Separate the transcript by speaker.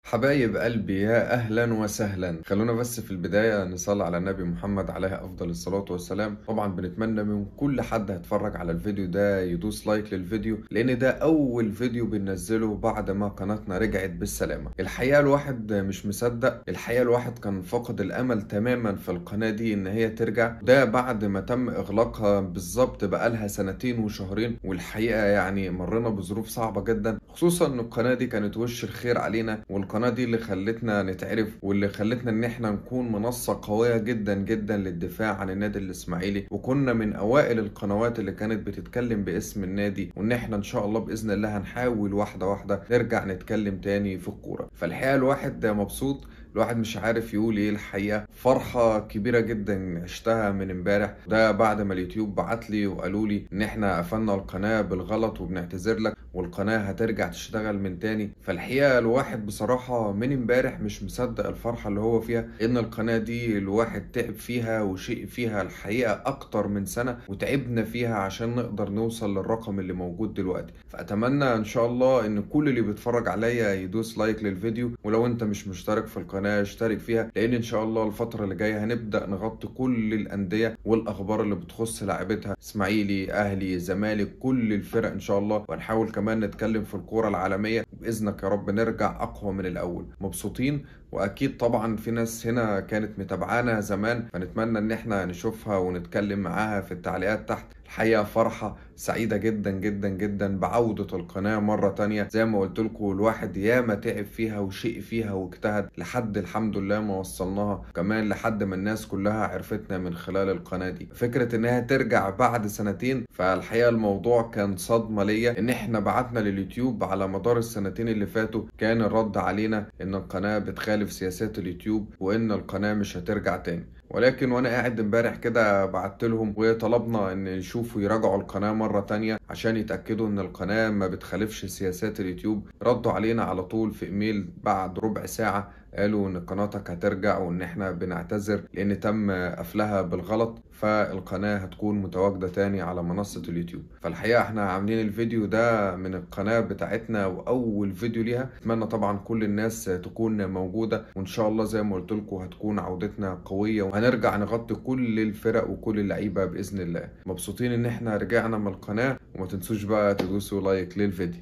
Speaker 1: حبايب قلبي، يا أهلا وسهلا. خلونا بس في البداية نصلي على النبي محمد عليه أفضل الصلاة والسلام. طبعا بنتمنى من كل حد هيتفرج على الفيديو ده يدوس like للفيديو، لأن ده أول فيديو بننزله بعد ما قناتنا رجعت بالسلامة. الحقيقة الواحد مش مصدق، الحقيقة الواحد كان فقد الأمل تماما في القناة دي إن هي ترجع، ده بعد ما تم إغلاقها بالظبط بقالها 2 وشهرين. والحقيقة يعني مرينا بظروف صعبة جدا، خصوصا إن القناة دي كانت وش الخير علينا، والقناة دي اللي خلتنا نتعرف، واللي خلتنا ان احنا نكون منصة قوية جدا جدا للدفاع عن النادي الاسماعيلي، وكنا من اوائل القنوات اللي كانت بتتكلم باسم النادي، وان احنا ان شاء الله باذن الله هنحاول واحدة واحدة نرجع نتكلم تاني في الكورة. فالحقيقة الواحد مبسوط، الواحد مش عارف يقول ايه. الحقيقة فرحة كبيرة جدا عشتها من امبارح، ده بعد ما اليوتيوب بعت لي وقالوا لي ان احنا قفلنا القناة بالغلط وبنعتذر لك، والقناة هترجع تشتغل من تاني. فالحقيقة الواحد بصراحة من امبارح مش مصدق الفرحة اللي هو فيها، ان القناة دي الواحد تعب فيها وشيء فيها الحقيقة اكتر من سنة، وتعبنا فيها عشان نقدر نوصل للرقم اللي موجود دلوقتي. فاتمنى ان شاء الله ان كل اللي بيتفرج عليا يدوس like للفيديو، ولو انت مش مشترك في القناة اشترك فيها، لان ان شاء الله الفترة اللي جاية هنبدأ نغطي كل الأندية والاخبار اللي بتخص لاعبتها، اسماعيلي، اهلي، زمالك، كل الفرق ان شاء الله. وهنحاول كمان نتكلم في الكورة العالمية، وبإذنك يا رب نرجع أقوى من الأول. مبسوطين، وأكيد طبعا في ناس هنا كانت متابعانا زمان، فنتمنى إن احنا نشوفها ونتكلم معاها في التعليقات تحت. الحقيقة فرحة سعيدة جدا جدا جدا بعودة القناة مرة تانية. زي ما قلت لكم الواحد ياما تعب فيها وشق فيها واجتهد لحد الحمد لله ما وصلناها، كمان لحد ما الناس كلها عرفتنا من خلال القناة دي. فكرة انها ترجع بعد 2 سنين، فالحقيقة الموضوع كان صدمة ليا. ان احنا بعتنا لليوتيوب على مدار ال2 سنين اللي فاتوا، كان الرد علينا ان القناة بتخالف سياسات اليوتيوب وان القناة مش هترجع تاني. ولكن وانا قاعد امبارح كده بعت لهم وطلبنا ان يشوفوا يراجعوا القناة مرة تانية عشان يتأكدوا ان القناة ما بتخالفش سياسات اليوتيوب. ردوا علينا على طول في ايميل بعد ربع ساعة، قالوا ان قناتك هترجع وان احنا بنعتذر لان تم قفلها بالغلط، فالقناة هتكون متواجدة تاني على منصة اليوتيوب. فالحقيقة احنا عاملين الفيديو ده من القناة بتاعتنا واول فيديو ليها. اتمنى طبعا كل الناس تكون موجودة، وان شاء الله زي ما قلت لكم هتكون عودتنا قوية وهنرجع نغطي كل الفرق وكل اللعيبة بإذن الله. مبسوطين ان احنا رجعنا من القناة، وما تنسوش بقى تدوسوا like للفيديو.